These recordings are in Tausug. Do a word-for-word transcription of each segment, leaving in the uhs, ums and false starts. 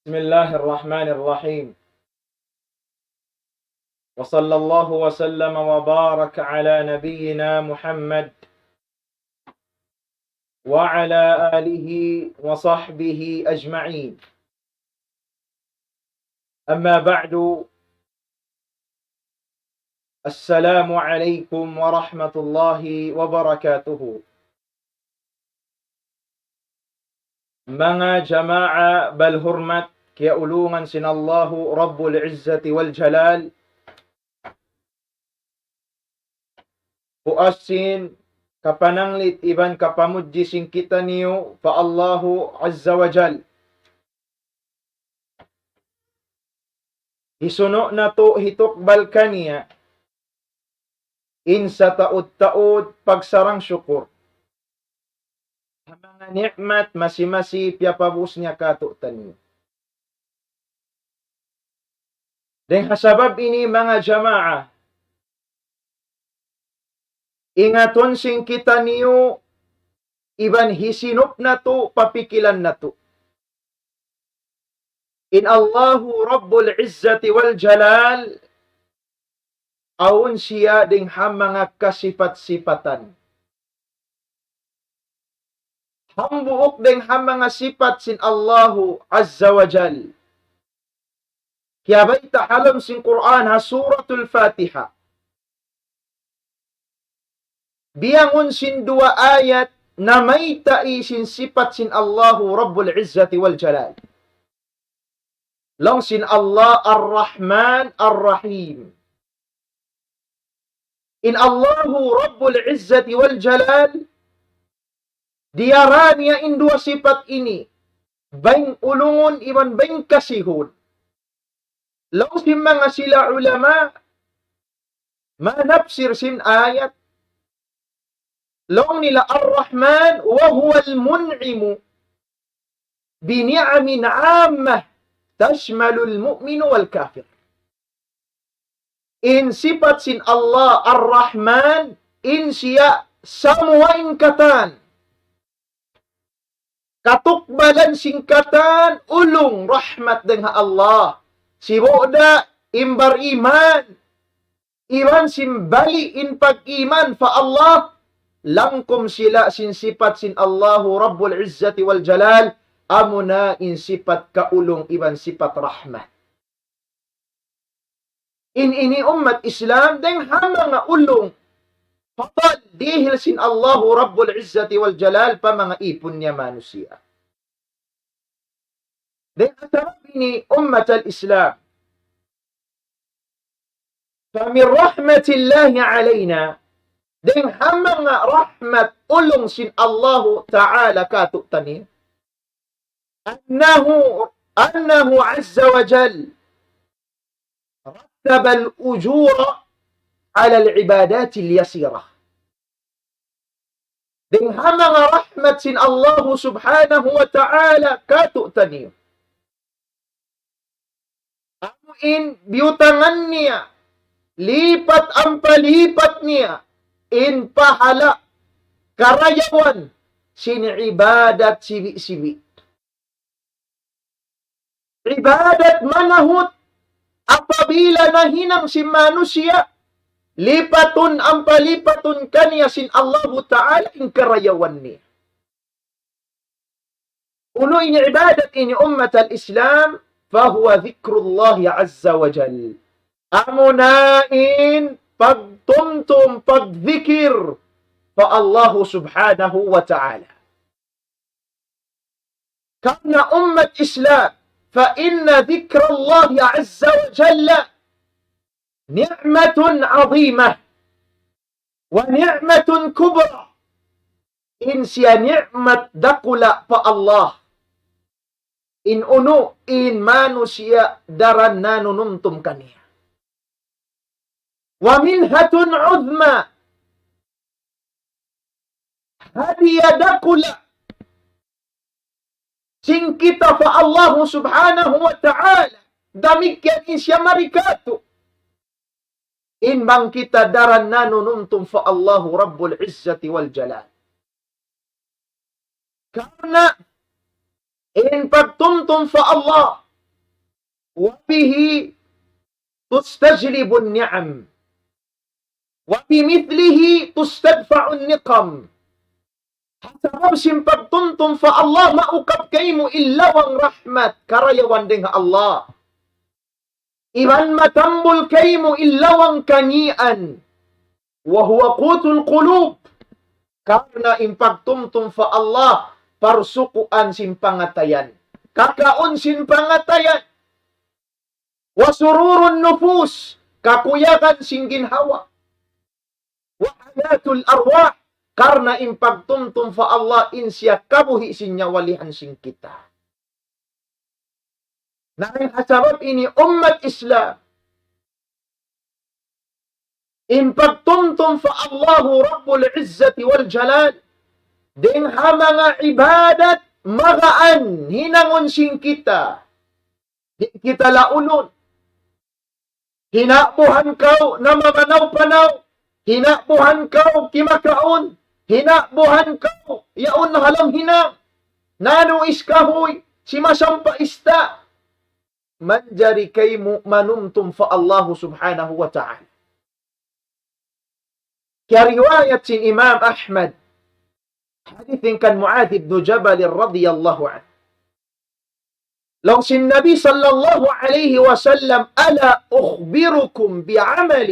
بسم الله الرحمن الرحيم. وصلى الله وسلم وبارك على نبينا محمد وعلى آله وصحبه أجمعين. أما بعد، السلام عليكم ورحمة الله وبركاته. Manga jamaa balhurmat, kiyaulungan sin Allahu Rabbul Izzati wal Jalal, puas sin kapananglit iban kapamudji sin kitaniyu pa Allahu Azza wa Jal. Hisunu' natu' hitukbal kaniya in sataud-taud pagsarang-sukur ha manga ni'mat masi-masi piyapabus niya kātu'niyu. Dayn ha sabab ini, manga jamaa, ingatun sin kitaniyu iban hisinup natu', papikilan natu'. In Allahu Rabbul Izzati wal Jalal, awn siya dayn ha manga kasipat-sipatan. Hambuuk dayn ha manga sipat sin Allahu Azza wa Jal. Kiyabayta' ha lawm sin Qur'an ha Suratul Fatiha. Bihaun sin duwa ayat namayta' sin sipat sin Allahu Rabbul Izzati wal Jalal. Laung sin Allah Ar-Rahman Ar-Rahim. In Allahu Rabbul Izzati wal Jalal, diyara niya in duwa sipat ini, bang ulungun iban bang kasihun. Laung sin manga sila ulama, manapsir sin ayat, laung nila Ar-Rahman وهو المنعم بنعم عامة تشمل المؤمن والكافر. In sipat sin Allah Ar-Rahman, in siya samuwa in katan. Katukbalan sin katan ulung rahmat dayn ha Allah. Sibu' da in bariman, iban simbali' in pag-iman pa Allah, langkum sila sin sipat sin Allahu Rabbul Izzati wal Jalal, amuna in sipat kaulung iban sipat rahmat. In ini ummat Islam, dayn ha manga ulung, fadal dihil sin Allahu Rabbul Izzati wal Jalal pa manga ipun niya manusiya'. Dayn ha sabab ini, ummat al-Islam, فمن رحمة الله علينا, dayn ha manga rahmat ulung sin Allahu Ta'ala kātu'niyu, أنه، أنه عز وجل رتب الأجور على العبادات اليسيرة. Dayn ha manga rahmat sin Allahu Subhanahu wa Ta'ala kātu'niyu, amu in biyutangan niya, lipat ampa lipat niya, in pahala' karayawan sin ibadat sibi'-sibi'. Ibadat manahut, apabila nahinang sin manusiya', lipatun ampa lipatun kaniya sin Allahu Ta'ala in karayawan niya. Unu in ibadat ini, ummat al-Islam? فهو ذكر الله عز وجل. Amuna in pagtumtum, pagdikir pa Allahu Subhanahu wa Ta'ala. Karna' ummat Islam, فإن ذكر الله عز وجل نعمة عظيمة ونعمة كبرى. In siya ni'mat dakula' pa Allah. In unu, in manusiya' daran nanunumtum kaniya. ومنحة عظمى. Hadiya dakula' sin kita pa Allahu Subhanahu wa Ta'ala. Damikkiyan in siya mari kātu'. In bang kita daran nanunumtum pa Allahu Rabbul Izzati wal Jalal. Karna' in pagtumtum pa Allah, وبه تستجلب النعم وبمثله تستدفع النقم. Ha sabab sin pagtumtum pa Allah, maukab kaymu in lawang rahmat, karayawan dayn ha Allah. Iban matambul kaymu in lawang kangīan. وهو قوت القلوب. Karna' in pagtumtum pa Allah, parsukuan sin pangatayan. Kakaun sin pangatayan. وسرور النفوس, kakuyagan sin ginhawa. وحياة الأرواح, karna' in pagtumtum pa Allah in siya kabuhi' sin nyawalihan sin kita. Na ha sabab ini ummat Islam, in pagtumtum pa Allahu Rabbul Izzati wal Jalal, dayn ha manga ibadat magaan hinangun sin kita. Di' kita launun. Hinabuhan kaw namamanaw-panaw. Hinabuhan kaw kimakaun. Hinabuhan kaw yaun ha lawm hinang. Nanuis kahuy, simasampa ista. Manjari kaymu manumtum pa Allahu Subhanahu wa Ta'ala. Kiyariwayat sin Imam Ahmad, hadith kan Muadh ibn Jabal radiyallahu anhu. Laung sin Nabi sallallahu alayhi wasallam, ألا أخبركم بعمل،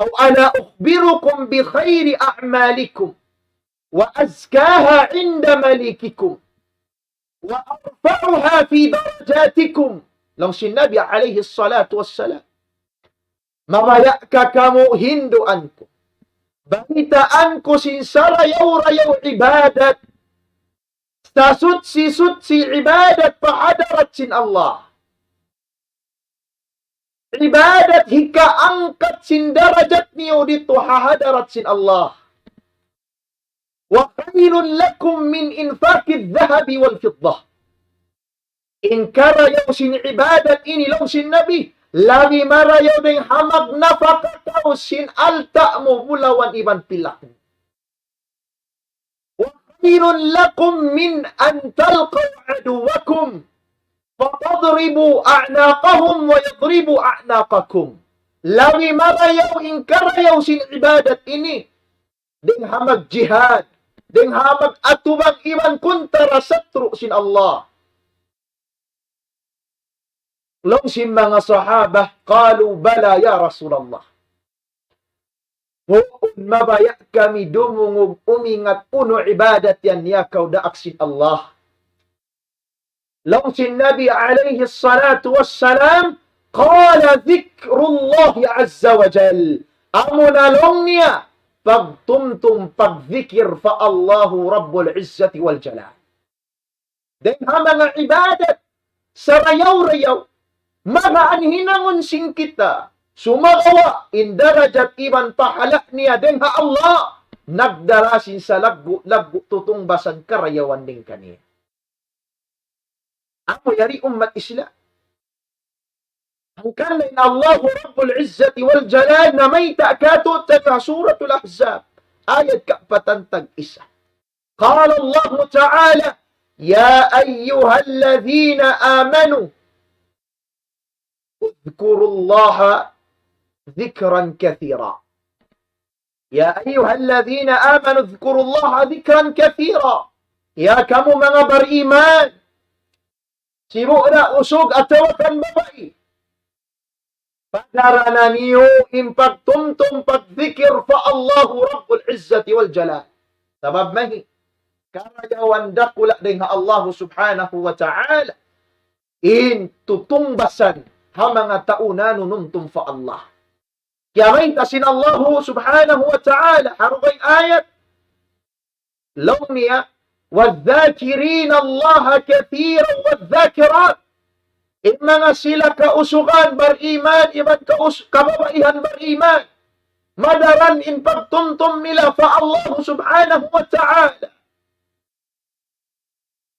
أو ألا أخبركم بخير أعمالكم وأزكاها عند مليككم وأرفعها في درجاتكم. Laung sin Nabi alayhi salatu wassalam, mabaya' ka kamu hinduan ku, balitaan ku sin sarayaw-rayaw ibadat, sasuchi-suchi ibadat pa hadarat sin Allah. Ibadat hikaangkat sin darajat niyu didtu ha hadarat sin Allah. وخير لكم من إنفاق الذهب والفضة. In karayaw sin ibadat ini laung sin Nabi, labi marayaw dayn ha magnapaka kaw sin alta' mu, bulawan iban pilak mu. وخير لكم من أن تلقوا عدوكم فتضربوا أعناقهم ويضربوا أعناقكم. Labi marayaw in karayaw sin ibadat ini dayn ha magjihad, dayn ha mag-atubang iban kuntara satru' sin Allah. Laung sin manga sahaba, قالوا بلى يا رسول الله. Huun, mabaya' kami dumungug umingat unu ibadat yan ya kaw daak sin Allah. Laung sin Nabi alayhi salatu wassalam, قال ذكر الله عز وجل. Amuna laung niya, pagtumtum, pagdikir pa Allahu Rabbul Izzati wal Jalal. Dayn ha manga ibadat sarayaw-rayaw, magaan hinangun sin kita, sumagawa' in darajat iban pahala' niya dayn ha Allah, nagdara sin salaggu'-laggu' tutungbasan karayawan dayn kaniya. Amu yari ummat Islam. Hangkan na in Allahu Rabbul Izzati wal Jalal namayta' kātu'niyu ha Suratul Ahzab, ayat kaapatan tag-isa. قال الله تعالى: يا أيها الذين آمنوا اذكروا الله ذكرا كثيرا. يا أيها الذين آمنوا اذكروا الله ذكرا كثيرا. Ya kamu manga bariman, sibu' da usug atawa kan babai, padaran niyu in pagtumtum pagdikir pa Allahu Rabbul Izzati wal Jalal. Sabab mahi, karayawan dakula' dayn ha Allahu Subhanahu wa Ta'ala in tutungbasan ha manga tau nanumtum pa Allah. Kiyabayta' sin Allahu Subhanahu wa Ta'ala ha dugaing ayat, laung niya, والذاكرين الله كثيرا والذاكرات. In manga sila kausugan bariman, iban kaus-, kababaihan bariman, madaran in pagtumtum nila pa Allahu Subhanahu wa Ta'ala.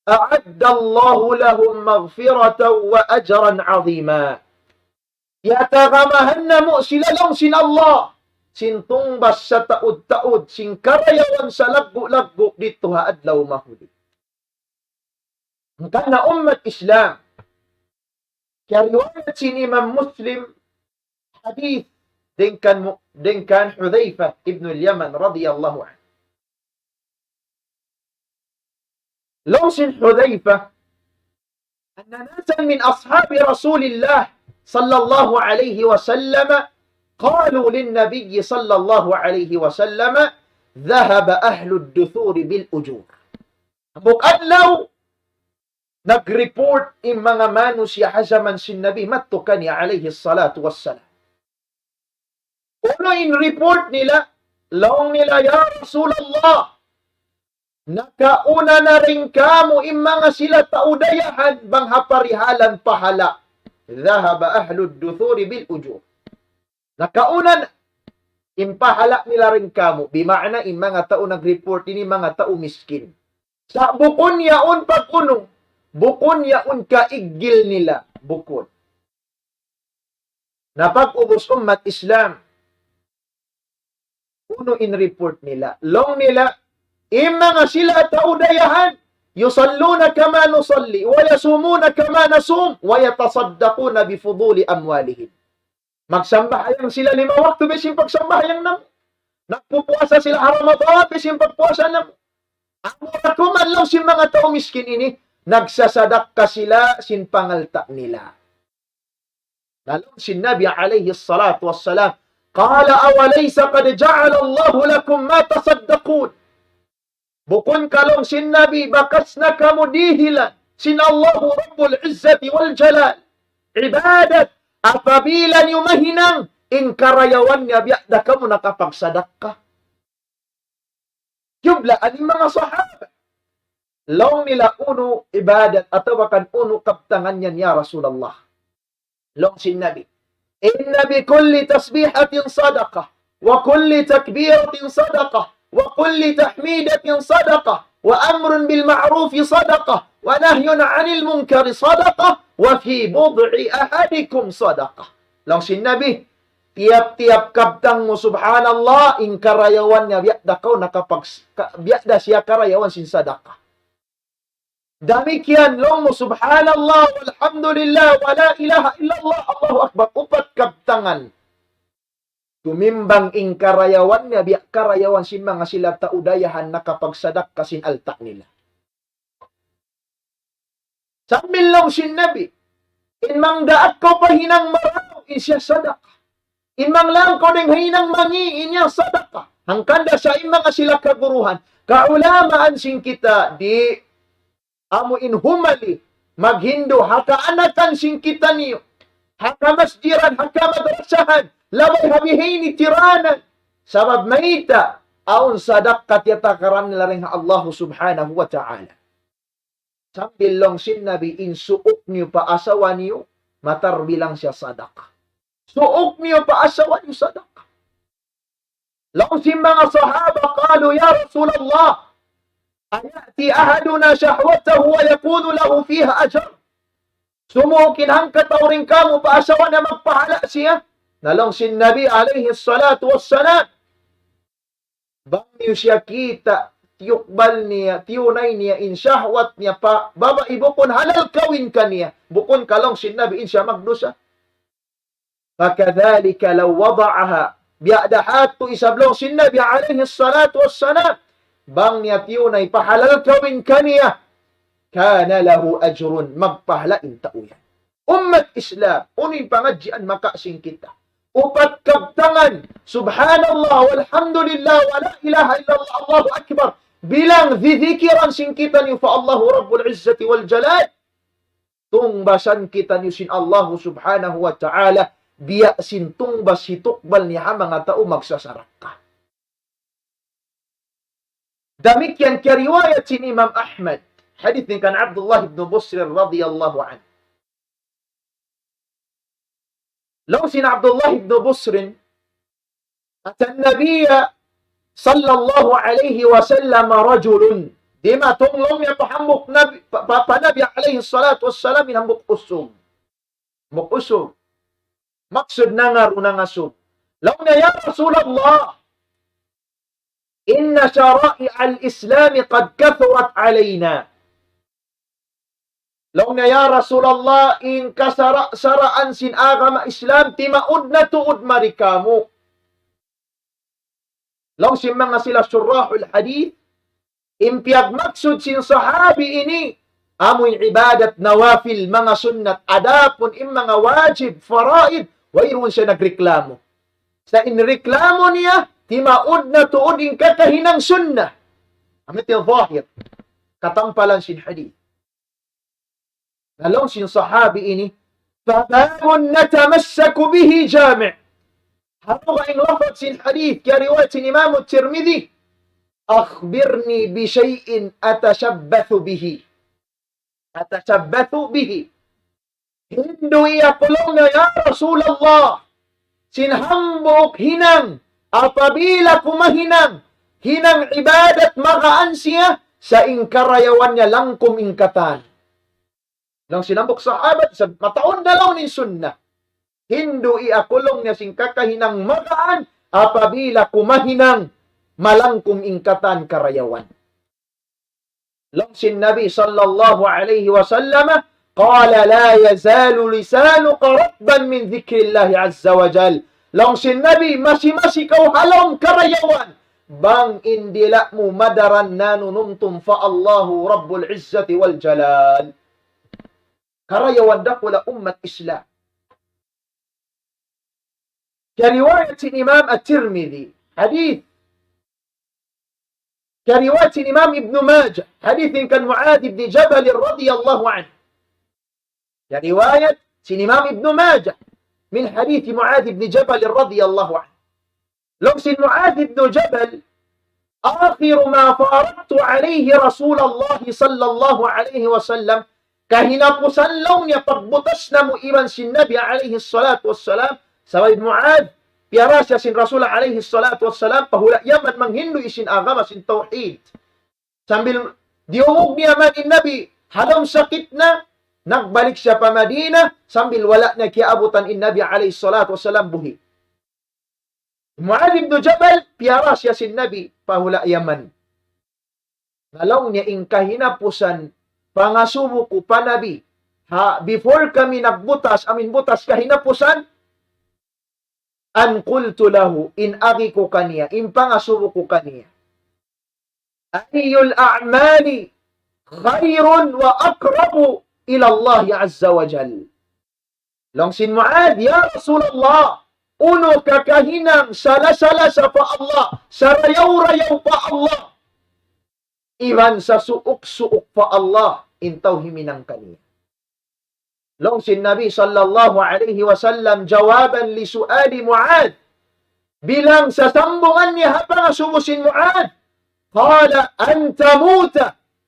أعد الله لهم مغفرة وأجرا عظيما. Tiyatagamahan namu' sila laung sin Allah sin tungbas sataud-taud, sin karayawan salaggu'-laggu' didtu ha adlaw mahuli. Hangkan na ummat Islam, Kiyariwayat sin Imam Muslim hadith dayn kan mu-, dayn kan Hudhayfah ibn al-Yaman radiyallahu anhu. Laung sin Hudhayfah, أن ناسا من أصحاب رسول الله صلى الله عليه وسلم قالوا للنبي صلى الله عليه وسلم: ذهب أهل الدثور بالأجور. Hambuuk adlaw, nag-report in manga manusiya' ha jaman sin Nabi, madtu kaniya alayhi salatu wassalam. Unu in report nila, laung nila, "Ya Rasulullah, nakauna na dayn kāmu' in manga sila tau dayahan bang ha parihalan pahala'." ذهب أهل الدثور بالأجور. Nakauna na in pahala' nila dayn kāmu'. Bima'na in manga tau nag-report ini manga tau miskin. Sa' bukun yaun pag-unu, bukun yaun kaiggil nila, bukun. Na pag-ubus ummat Islam, unu in report nila? Laung nila, in manga sila tau dayahan, يصلون كما نصلي، ويصومون كما نصوم، ويتصدقون بفضول أموالهم. Magsambahayang sila lima waktu biya' sin pagsambahayang namu'. Nagpupuasa sila ha Ramadan biya' sin pagpuasa namu'. Amura kuman laung sin manga tau miskin ini, nagsasadakka sila sin pangalta' nila. Laung sin Nabi alayhi salatu wassalam, قال: أوليس قد جعل الله لكم ما تصدقون؟ Bukun ka laung sin Nabi, bakas na kamu dihilan sin Allahu Rabbul Izzati wal Jalal ibadat, apabila niyu mahinang in karayawan niya biya' da kamu nakapagsadakka? Kiyublaan in manga sahaba. Laung nila, unu ibadat atawa kan unu kabtangan yan, ya Rasulullah? Laung sin Nabi, إن بكل تسبيحة صدقة، وكل تكبيرة صدقة، وكل تحميدة صدقة، وأمر بالمعروف صدقة، ونهي عن المنكر صدقة، وفي بضع أحدكم صدقة. Laung sin Nabi, tiyap-tiyap kabtang mu subhanallah, in karayawan niya biya' da kaw nakapag-, ka-, biya' da siya karayawan sin sadaka. Damikkiyan laung mu subhanallah, walhamdulillah, wala ilaha illallah, Allahu Akbar. Upat kabtangan. Tumimbang in karayawan niya, biya' karayawan sin manga sila tau dayahan nakapagsadakka sin alta' nila. Sambil laung sin Nabi, in mangdaak kaw pa hinang marayaw, in siya sadaka. In manglāng kaw dayn ha hinang mangi', in yan sadaka. Hangkan da sa' in manga sila kaguruhan, kaulamaan sin kita, di' amu in humali, maghindu' ha kaanakan sin kitaniyu, ha kamasjidan, ha kamadrasahan, labay ha bihaini tiranan. Sabab mayta', awn sadaka tiyatakaran nila dayn ha Allah subhanahu wa ta'ala. Sambil laung sin Nabi, in suuk niyu pa asawa niyu, matarbilang siya sadaka. Suuk niyu pa asawa niyu sadaka. Laung sin manga sahaba, قالوا: يا رسول الله، أيأتي أحدنا شهوته ويكون له فيها أجر؟ Sumuuk in hangkatau dayn kāmu' pa asawa niya, magpahala' siya? Na laung sin Nabi alayhi salatu wassalam, bang niyu siya kita', tiyukbal niya, tiyunay niya in shahwat niya pa babai bukun halal kawin kaniya, bukun ka laung sin Nabi in siya magdusa? فكذلك لو وضعها. Biya' da hādtu isab laung sin Nabi alayhi salatu wassalam, bang niya tiyunay pa halal kawin kaniya, كان له أجر, magpahala' in tau yan. Ummat Islam, unu in pangadjian makaasing kita? Upat kabtangan, subhanallah, walhamdulillah, wala ilaha illallah, Allahu Akbar. Bilang didikiran sin kitaniyu pa Allahu Rabbul Izzati wal Jalal, tungbasan kitaniyu sin Allahu subhanahu wa ta'ala, biya' sin tungbas hitukbal niya ha manga tau magsasarakka. Damikkiyan kiyariwayat sin Imam Ahmad. Hadith dayn kan Abdullah ibn Busr radiyallahu anhu. Laung sin Abdullah ibn Busr, أتى النبي صلى الله عليه وسلم رجل. Dimatung laung niya pa hambuuk Nabi, pa, pa, pa Nabi alayhi salatu wassalam in hambuuk usug. Hambuuk usug. Maksud nangaru nangasug. Laung niya, يا رسول الله، إن شرائع الإسلام قد كثرت علينا. Laung niya, "Ya Rasulullah, in kasara-saraan sin agama Islam, timaud na tuud mari kamu." Laung sin manga sila shurrahul hadith, in piyagmaksud sin sahabi ini, amu in ibadat nawafil, manga sunnat, adapun in manga wajib, faraid, wayruun siya nagreklamo. Sa' in reklamo niya, timaud na tuud in kakahinang sunnah. Amu in zahir, katampalan sin hadith. Na laung sin sahabi ini, "فباب نتمسك به جامع." Haruka in lafaz sin hadith, kiyariwayat sin Imam Tirmidhi, "أخبرني بشيء أتشبث به." أتشبث به. Hindu'i aku laung niya, "Ya Rasulullah, sin hambuuk hinang, apabila ku mahinang, hinang ibadat magaan siya, sa' in karayawan niya langkum in katan." Laung sin hambuuk sahabat, sa' mataud na laung in sunnah. "Hindu'i aku laung niya sin kakahinang magaan, apabila ku mahinang, malangkum in katan karayawan." Laung sin Nabi sallallahu alayhi wasallam, قال: "لا يزال لسانك رطبا من ذكر الله عز وجل." Laung sin Nabi, "Masi-masi kaw ha lawm karayawan, bang in dila' mu madaran nanunumtum pa Allahu Rabbul Izzati wal Jalal." Karayawan dakula' ummat Islam. Kiyariwayat sin Imam At-Tirmidhi. Hadith. Kiyariwayat sin Imam Ibn Majah. Hadith kan Muadh ibn Jabal radiyallahu anhu. Kiyariwayat sin Imam Ibn Majah. Min hadith Muadh ibn Jabal radiyallahu anhu. Laung sin Muadh ibn Jabal, "آخر ما فارقت عليه رسول الله صلى الله عليه وسلم." Kahinapusan laung niya pagbutas namu' iban sin Nabi alayhi salatu wassalam. Sabab Muadh, piyara siya sin Rasul alayhi salatu wassalam, pa hula' Yaman manghindu' sin agama sin tawhid. Sambil diyungug niya man in Nabi, ha lawm sakit na, nagbalik siya pa Madina, sambil wala' na kiyaabutan in Nabi alayhi salatu wassalam buhi'. Muadh ibn Jabal, piyara siya sin Nabi, pa hula' Yaman. Na laung niya in kahinapusan, pangasubu ku pa Nabi, ha, before kami nagbutas, amu in butas kahinapusan, أن قلت له, in agi ku kaniya, in pangasubu ku kaniya, أي الأعمال خير وأقرب إلى الله عز وجل؟ Laung sin Muadh, "Ya Rasulullah, unu kakahinang salasa-lasa pa Allah, sarayaw-rayaw pa Allah, iban sasuuk-suuk pa Allah, in tau himinang kaniya?" Laung sin Nabi sallallahu alayhi wasallam, jawaban li su'ali Muadh. Bilang sasambungan niya ha pangasubu sin Muadh. قال: أن تموت,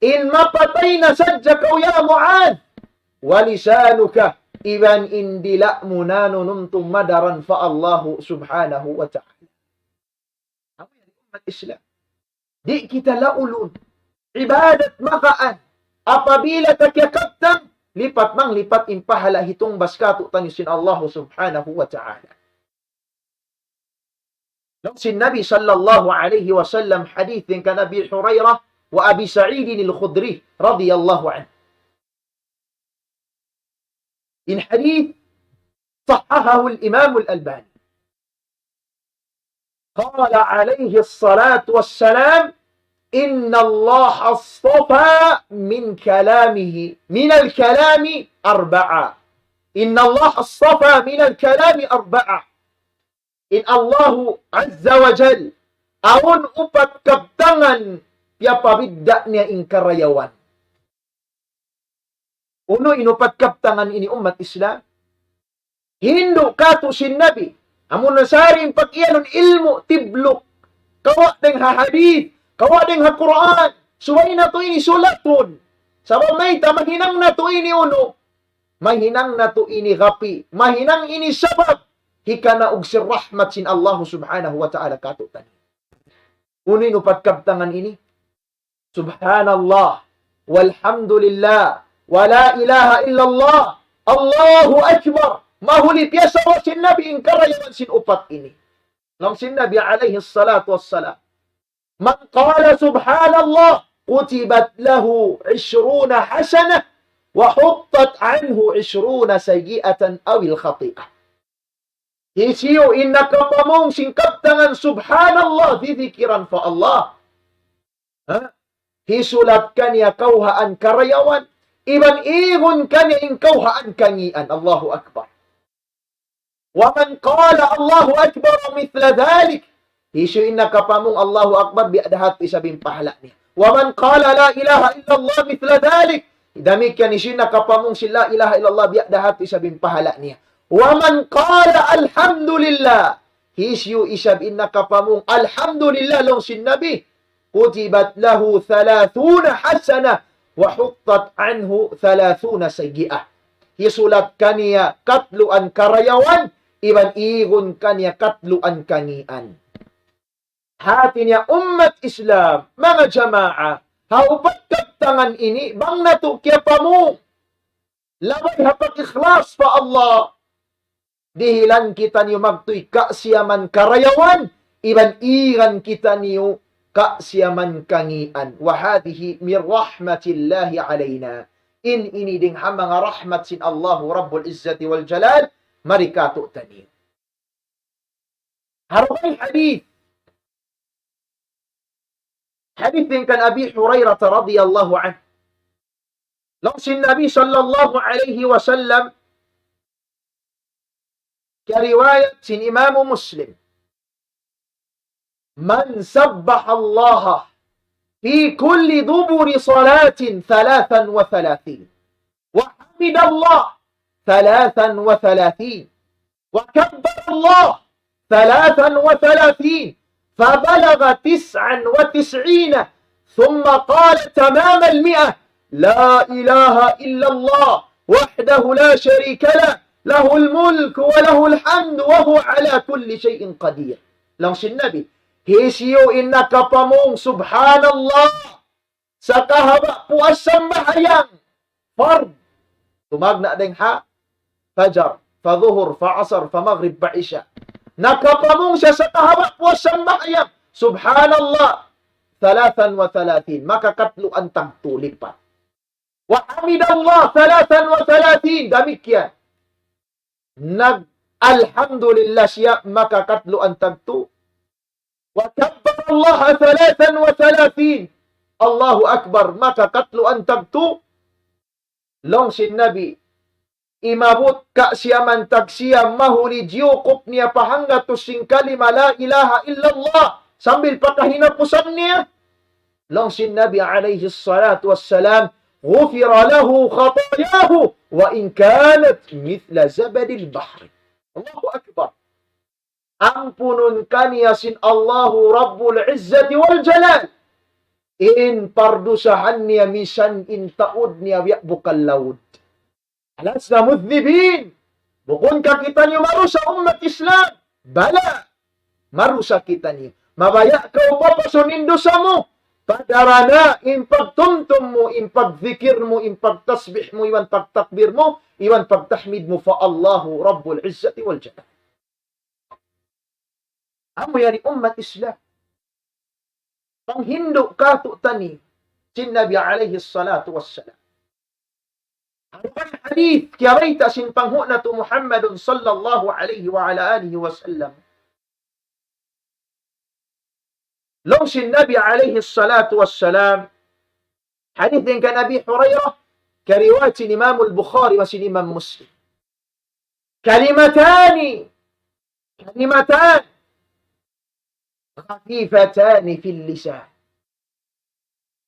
in mapatay na sadja kaw ya Muadh. ولسانك, iban in dila' mu nanunumtum madaran pa Allahu subhanahu wa ta'ala. Amu yan ummat Islam. Di' kita laulun. Ibadat magaan. Apabila ta kiyakabtang, lipat manglipat in pahala hitungbas kātu'niyu sin Allahu subhanahu wa ta'ala. Laung sin Nabi sallallahu alayhi wasallam, hadith kan Abi Hurairah wa Abi Sa'idin al-Khudri radiyallahu anhu. In hadith, صححه الإمام الألباني. قال عليه الصلاة والسلام: إن الله اصطفى من كلامه، من الكلام أربعة. إن الله اصطفى من الكلام أربعة. In Allahu Azza wa Jal, awn upat kabtangan piyapabidda' niya in karayawan. Unu in upat kabtangan ini, ummat Islam? Hindu' kātu' sin Nabi. Amu na sari in pag-iyanun ilmu' tibluk. Kawa' dayng ha hadith, kawa' dayng ha Qur'an. Subay natu' ini sulatun. Sabab mayta', mahinang natu' ini unu. Mahinang natu' ini gapi. Mahinang ini sabab hikanaug sin rahmat sin Allahu subhanahu wa ta'ala kātu'niyu. Unu in upat kabtangan ini? Subhanallah, walhamdulillah, wa la ilaha illallah, Allahu Akbar. Mahuli piyasawa sin Nabi in karayawan sin upat ini. Laung sin Nabi alayhi salatu wassalam, من قال سبحان الله كتبت له عشرون حسنة. وحطت عنه عشرون سيئة أو الخطيئة. Hisiyu in nakapamung sin kabtangan subhanallah, didikiran pa Allah. Ha? Hisulat kaniya kawhaan karayawan, iban igun kaniya in kawhaan kangīan. Allahu Akbar. ومن قال الله أكبر مثل ذلك. Hisiyu in nakapamung Allahu Akbar, biya' da hādtu isab in pahala' niya. ومن قال لا إله إلا الله مثل ذلك. Damikkiyan hisiyu in nakapamung sin la ilaha illallah, biya' da hādtu isab in pahala' niya. ومن قال الحمد لله. Hisiyu isab in nakapamung alhamdulillah laung sin Nabi. كتبت له ثلاثون حسنة وحطت عنه ثلاثون سيئة. Hisulat kaniya katluan karayawan, iban igun kaniya katluan kangīan. Hāti niya ummat Islam, manga jamaa, ha upat kabtangan ini, bang natu' kiyapamung labay ha pag-ikhlas pa Allah, dihilan kitaniyu magtuy kasiyaman karayawan, iban iran kitaniyu kasiyaman kangīan. وهذه من رحمة الله علينا. In ini dayn ha manga rahmat sin Allahu Rabbul Izzati wal Jalal, mari kātu'niyu. Ha dugaing hadith. Hadith dayn kan Abi Hurairah radiyallahu anhu. Laung sin Nabi sallallahu alayhi wasallam, kiyariwayat sin Imam Muslim. من سبح الله في كل دبر صلاة ثلاثا وثلاثين، وحمد الله ثلاثا وثلاثين، وكبر الله ثلاثا وثلاثين، فبلغ تسعا وتسعين، ثم قال تمام المئة: لا إله إلا الله وحده لا شريك له، له الملك وله الحمد وهو على كل شيء قدير. Laung sin Nabi, hisiyu in nakapamung subhanallah, sakahaba' puas sambahayang fard. Tumagna' dayn ha fajar, fa dhuhur, fa asar, fa maghrib, fa isha. Nakapamung siya sakahaba' puas sambahayang. Subhanallah. Thalathan wa thalathin. Makakatluan tagtu lipat. Wa hamidallah thalathan wa thalathin. Damikkiyan. Nag-alhamdulillah siya makakatluan tagtu. Wa kabbarallaha thalathan wa thalathin. Allahu Akbar, makakatluan tagtu. Laung sin Nabi, imabut kasiyaman tagsiyam mahuli jiyukup niya pa hanggatus sin kalima la ilaha illallah sambil pa kahinapusan niya. Laung sin Nabi alayhi salatu wassalam, غفر له خطاياه وإن كانت مثل زبد البحر. Allahu Akbar. Ampunun kaniya sin Allahu Rabbul Izzati wal Jalal in pardusahan niya misan in taud niya biya' bukal laud. ألسنا مذنبين؟ Bukun ka kitaniyu marusa ummat Islam? Bala. Marusa kitaniyu. Mabaya' kaw papasun in dusa mu. Padara na in pagtumtum mu, in pagdikir mu, in pagtasbih mu, iban pagtakbir mu, iban pagtahmid mu pa Allahu Rabbul Izzati wal Jalal. Amu yan in ummat Islam. Panghindu' kātu'niyu sin Nabi alayhi salatu wassalam. Amu in hadith kiyabayta' sin panghu' natu' Muhammadun sallallahu alayhi wa ala alihi wa sallam. Laung sin Nabi alayhi salatu wassalam, hadith dayn kan Abi Hurairah, kariwayat sin Imam al-Bukhari wa sin Imam Muslim. كلمتان، كلمتان خفيفتان في اللسان.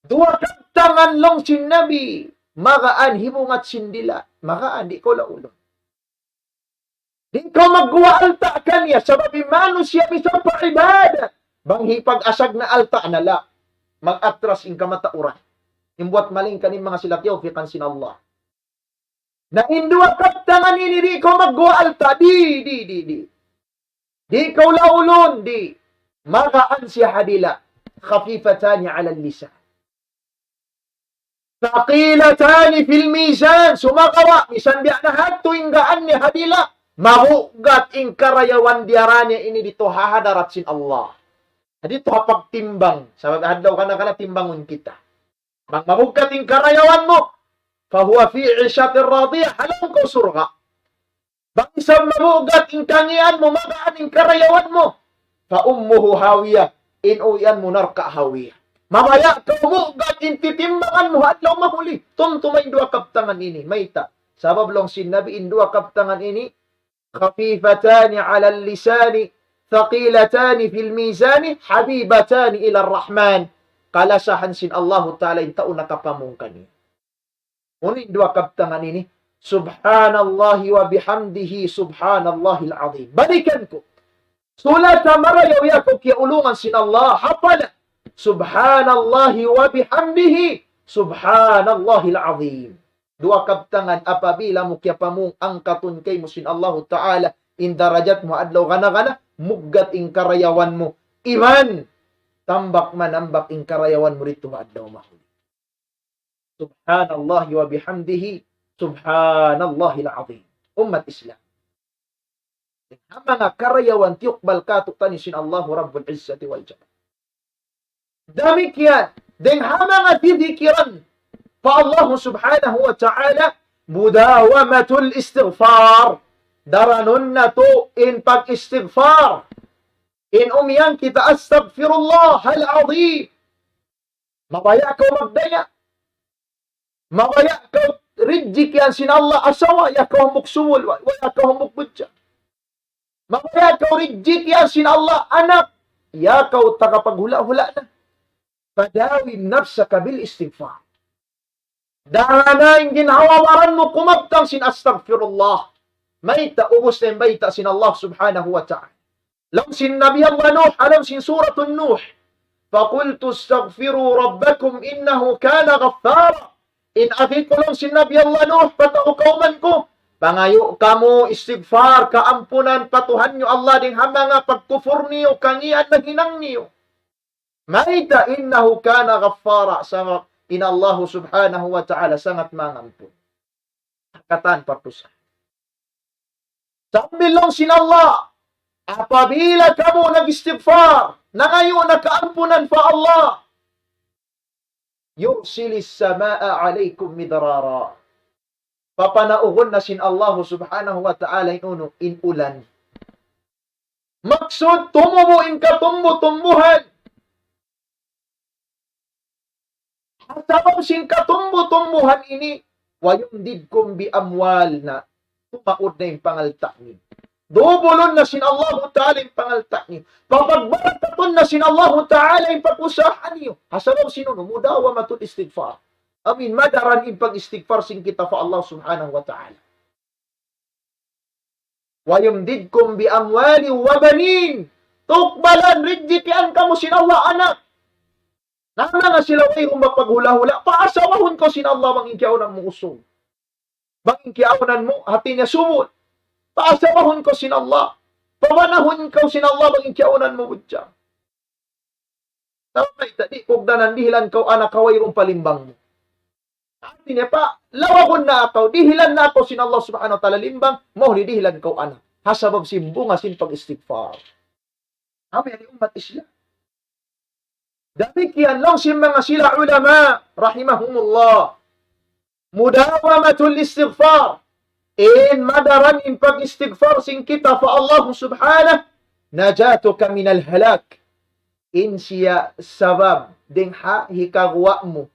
Duwa kabtangan laung sin Nabi, magaan hibungat sin dila', magaan di' kaw laulun. Di' kaw magguwa alta' kaniya, sabab in manusiya' misan pa ibadat. Bang hipag-asag na alta' na la, mag-atras in kamatauran. In buwat malayngkan in manga sila tiyawfikan sin Allah. Na in duwa kabtangan ini di' kaw magguwa alta', di', di', di', di'. Di' kaw laulun, di'. Magaan siya ha dila'. خفيفتان على اللسان. ثقيلتان في الميزان. Sumagawa', misan biya' na hādtu in gaan niya ha dila', mabugat in karayawan diyara niya ini didtu ha hadarat sin Allah. Didtu ha pagtimbang. Sabab adlaw kana-kana timbangun kita. Bang mabugat in karayawan mu, فهو في عيشة راضية, ha lawm kaw surga'. Bang isab mamugat in kangīan mu, magaan in karayawan mu, فأمه هاوية, in uwian mu narka' Hawiyah. Mabaya' kaw mugat in titimbangan mu ha adlaw mahuli. Tumtuma in duwa kabtangan ini, mayta'? Sabab laung sin Nabi in duwa kabtangan ini, خفيفتان على اللسان ثقيلتان في الميزان حبيبتان إلى الرحمن. Kalasahan sin Allahu Ta'ala in tau nakapamung kaniya. Unu in duwa kabtangan ini? سبحان الله وبحمده سبحان الله العظيم. Balikan ku. Sulata marayaw ya kaw kiyaulungan sin Allah, hapala. سبحان الله وبحمده سبحان الله العظيم. Duwa kabtangan apabila mu kiyapamung angkatun kaymu sin Allahu Ta'ala in darajat mu ha adlaw gana-gana, muggat in karayawan mu. Iban, tambak manambak in karayawan mu didtu ha adlaw mahuli. سبحان الله وبحمده سبحان الله العظيم. Ummat Islam. Ha manga karayawan tiyukbal kātu'niyu sin Allahu Rabbul Izzati wal Jalal. Damikkiyan, dayn ha manga didikiran pa Allah Subhanahu wa Ta'ala, مداومة الاستغفار. Daranun natu' in pag-istighfar. In umiyan kita, أستغفر الله العظيم. Mabaya' kaw magdaya. Mabaya' kaw rijiki' yan sin Allah asawa, ya kaw hambuuk subul, wa, wa ya kaw hambuuk budja. Mabaya' kaw rijiki' yan sin Allah anak, ya kaw tagapaghula'-hula' na. فداوم نفسك بالاستغفار. Daran in ginhawa-baran mu kumabtang sin astaghfirullah. Mayta'? Ubus na in bayta' sin Allah Subhanahu wa Ta'ala. Laung sin Nabi Allah Nuh, ha lawm sin Suratun Nuh, فقلت استغفروا ربكم إنه كان غفارا. In agi ku, laung sin Nabi Allah Nuh, pa tau kawman ku, pangayu' kamu istighfar, kaampunan pa Tuhan niyu Allah dayn ha manga pagkupur niyu, kangīan nahinang niyu. Mayta'? إنه كان غفارا, sabab in Allah Subhanahu wa Ta'ala sangat mangampun ha katan pardusa. Sambil laung sin Allah, apabila kamu nag-istighfar, nangayu' na kaampunan pa Allah, يرسل السماء عليكم مدرارا. Papanaugun na sin Allah Subhanahu wa Ta'ala in unu, in ulan. Maksud, tumubu' in katumbu-tumbuhan. Ha sabab sin katumbu-tumbuhan ini, ويمددكم بأموال, na tumaud na in pangalta' niyu. Dubulun na sin Allahu Ta'ala in pangalta' niyu. Papagbarakatun na sin Allahu Ta'ala in pag-usaha niyu. Ha sabab sin unu, مداومة الاستغفار. Amin, madaran in pag-istighfar sin kita pa Allah Subhanahu wa Ta'ala. ويمددكم بأموال وبنين. Tukbalan, rijikian kamu sin Allah anak. Na, na, na sila wayruun mapaghula'-hula'. Paasawahun kaw sin Allah bang in kiyaunan mu usug. Bang in kiyaunan mu, hati niya subul. Paasawahun kaw sin Allah. Pamanahun kaw sin Allah bang in kiyaunan mu budja. Sabab mayta', di' kugdanan dihilan kaw anak ha wayruun pa limbang mu. Hati niya pa, lawagun na kaw, dihilan na kaw sin Allah Subhanahu wa Ta'ala limbang, mahuli dihilan kaw anak. Ha sabab sin bunga sin pag-istighfar. Amu yan in ummat Islam. Damikkiyan laung sin manga sila ulama, rahimahumullah. مداومة الاستغفار. In madaran in pag-istighfar sin kita pa Allah Subhanahu, نجاتك من الهلاك. In siya sabab dayn ha hikaguwa' mu.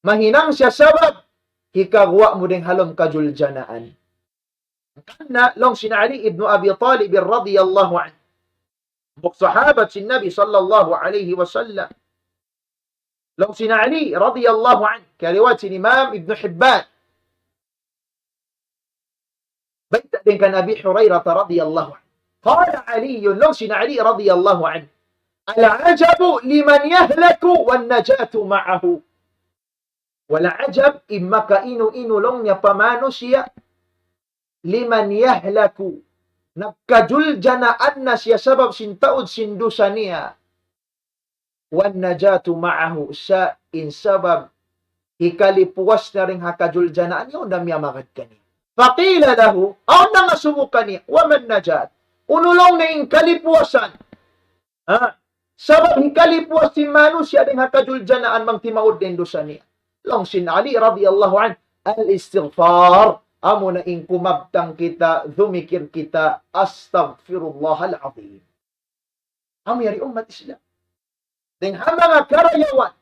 Mahinang siya sabab hikaguwa' mu dayn ha lawm kajuljanaan. Karna' laung sin Ali ibn Abi Talib radiyallahu anhu, hambuuk sahabat sin Nabi sallallahu alayhi wasallam. Laung sin Ali radiyallahu anhu, kariwayat sin Imam Ibn Hibban. Bayta' dayn kan Abi Hurairah radiyallahu anhu. قال علي, laung sin Ali radiyallahu anhu, العجب لمن يهلك والنجاة معه. Wal ajab, in makainu-inu laung niya pa manusiya', liman yahlaku, nagkajuljanaan na siya sabab sin taud sin dusa niya. Wan najatu ma'ahu, sa' in sabab hikalipuas niya dayn ha kajuljanaan niya, awn da miyamagad kaniya. Faqila lahu, awn nangasubu kaniya, wa man najat? Unu laung niya in kalipuasan? Ha? Sabab hikalipuas sin manusiya' dayn ha kajuljanaan bang timaud da in dusa niya. Laung sin Ali radiyallahu anhu, Al-istighfar, amuna in kumabtang kita, dumikir kita, astaghfirullahal azim. Amu yari ummat Islam. Dayn ha manga karayawan,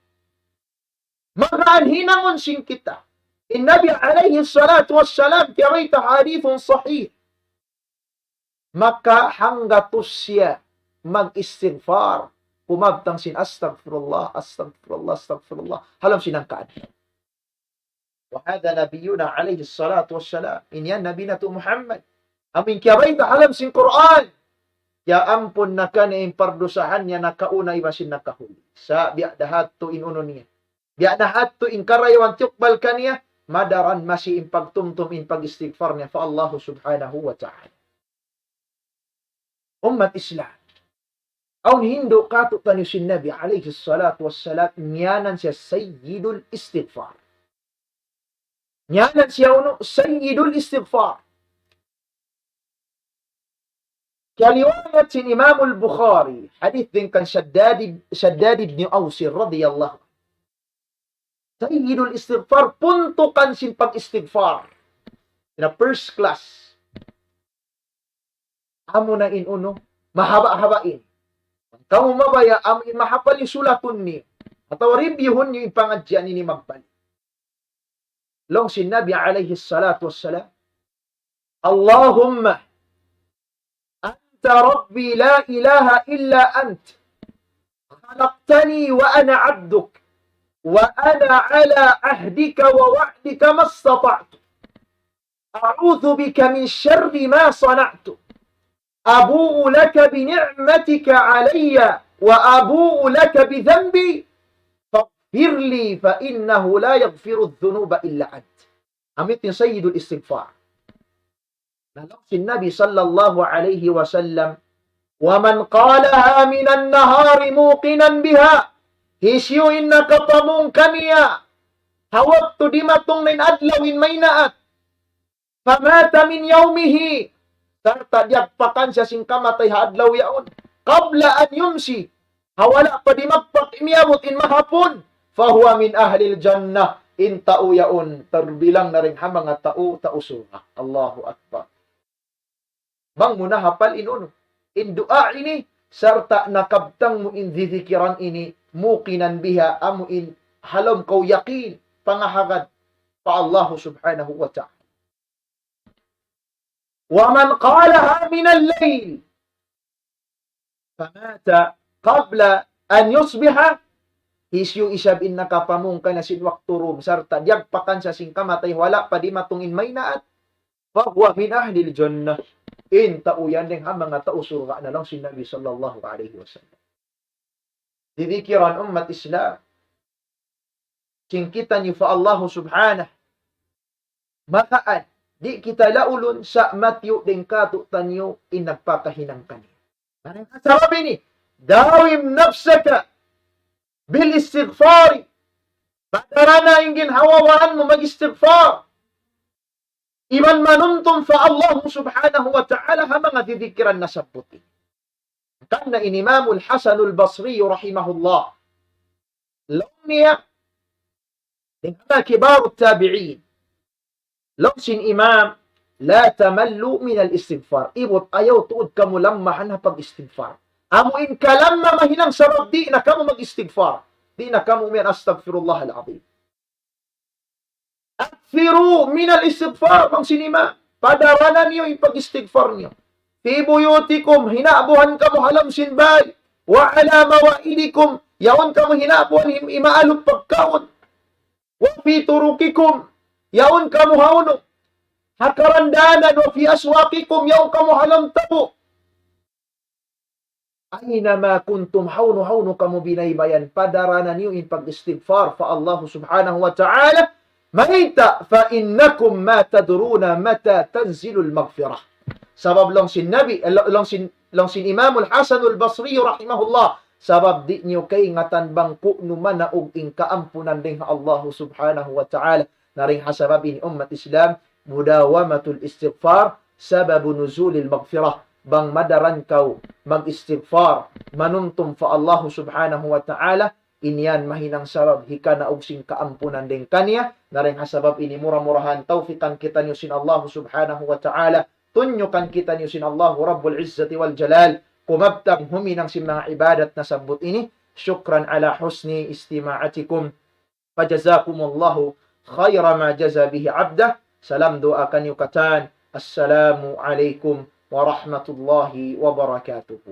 magaan hinangun sin kita. In Nabi alayhi salatu wassalam, kiyabayta' hadithun sahih. Maka hanggatus siya mag-istighfar. Kumabtang sin astaghfirullah, astaghfirullah, astaghfirullah. Halam sin hangkaan. وهذا نبينا عليه الصلاة والسلام. Ini yan Nabi natu' Muhammad. Amu in kiyabayta' halam sin Qur'an. Kiyaampun na kaniya in pardusahan niya nakauna iban sin nakahuli. Sa' biya' da hadtu in unu niya. Biya' na hadtu in karayawan tiyukbal kaniya, madaran masi in pagtumtum in pag-istighfar niya pa Allahu subhanahu wa ta'ala. Ummat Islam. Awn hindu' katu'taniyu sin Nabi alayhi salatu wassalam, ngiyanan siya Sayyidul Istighfar. Ngiyanan siya unu, Sayyidul Istighfar. Kiyariwayat sin Imamul Bukhari, hadith dayn kan Shaddad ib-, Shaddad ibn Aus radiyallahu anhu. Sayyidul Istighfar, puntukan sin pag-istighfar. Na first class. Amuna in unu, mahaba'-haba' in. Kamu mabaya' amu in mahapal in sulatun niyu. Atawa reviewhun niyu in pangadjian ini magbalik. Laung sin Nabi alayhi salatu wassalam, اللهم أنت ربي لا إله إلا أنت، خلقتني وأنا عبدك، وأنا على عهدك ووعدك ما استطعت، أعوذ بك من شر ما صنعت، أبوء لك بنعمتك علي وأبوء لك بذنبي، فاغفر لي فإنه لا يغفر الذنوب إلا أنت. Amu ini in Sayyidul Istighfar. Na laung sin Nabi sallallahu alayhi wasallam, ومن قالها من النهار موقنا بها, hisiyu in nakapamung kaniya, ha waktu dimatung na in adlaw in maynaat, فمات من يومه, sarta' diyagpakan siya sin kamatay ha adlaw yaun, قبل أن يمسي, ha wala' pa dimagpak miyabut in mahapun, فهو من أهل الجنة, in tau yaun tarbilang na dayn ha manga tau, tau surga'. Allahu Akbar. Bang mu nahapal in unu, in duwaa ini, sarta' nakabtang mu in didikiran ini, موقنا بها, amu in ha lawm kaw yakin, pangahagad pa Allahu subhanahu wa ta'ala. ومن قالها من الليل فمات قبل أن يصبح, hisiyu isab in nakapamung kaniya sin waktu dum, sarta' diyagpakan siya sin kamatay, wala' pa dimatung in maynaat, فهو من أهل الجنة. In tau yan dayn ha manga tau surga' na laung sin Nabi sallallahu alayhi wasallam. Didikiran ummat Islam. Sin kitaniyu pa Allahu subhanahu. Makaan, di' kita laulun sa' matiyu' dayn katu'taniyu in nagpakahinang kaniya. Sabab ini, داوم نفسك بالاستغفار. Padarana in ginhawa-baran mu mag-istighfar. Iban manumtum pa Allahu subhanahu wa ta'ala ha manga didikiran nasabbut ini. Hangkan na in Imamul Hasanul Basri rahimahullah. Laung niya, dayn ha kibarut tabi'in. Laung sin Imam, لا تملوا من الاستغفار. Ibut ayaw tuud kamu lammahan ha pag-istighfar. Amu in kalamma mahinang sabab di' na kamu mag-istighfar. Di' na kamu umiyan أستغفر الله العظيم. أكثروا من الاستغفار, laung sin Imam. Padarana niyu in pag-istighfar niyu. في بيوتكم, hinabuhan kamu ha lawm sin bāy. وعلى موائدكم, yaun kamu hinabuhan him-, himaalup pagkaun. وفي طرقكم, yaun kamu ha unu, ha karandanan. وفي أسواقكم, yaun kamu ha lawm tabu'. أينما كنتم, hawnu-hawnu kamu binaybayan, padarana niyu in pag-istighfar pa Allahu subhanahu wa ta'ala. Mayta'? فإنكم ما تدرون متى تنزل المغفرة. Sabab laung sin Nabi, eh, laung sin, laung sin Imamul Hasanul Basri rahimahullah, sabab di' niyu kaingatan bang ku'nu manaug in kaampunan dayn ha Allahu subhanahu wa ta'ala. Na dayn ha sabab ini ummat Islam, مداومة الاستغفار سبب نزول المغفرة. Bang madaran kaw mag-istighfar, manumtum pa Allahu subhanahu wa ta'ala, In yan mahinang sabab hikanaug sin kaampunan dayn kaniya. Na dayn ha sabab ini mura-murahan tawfiqan kitaniyu sin Allah subhanahu wa ta'ala. Tunyukan kitaniyu sin Allah Rabbul Izzati wal Jalal. Kumabtang huminang sin manga ibadat nasabbut ini. شكرا على حسن استماعكم. فجزاكم الله خير ما جزى به عبده. Salam duwaa kaniyu katan. السلام عليكم ورحمة الله وبركاته.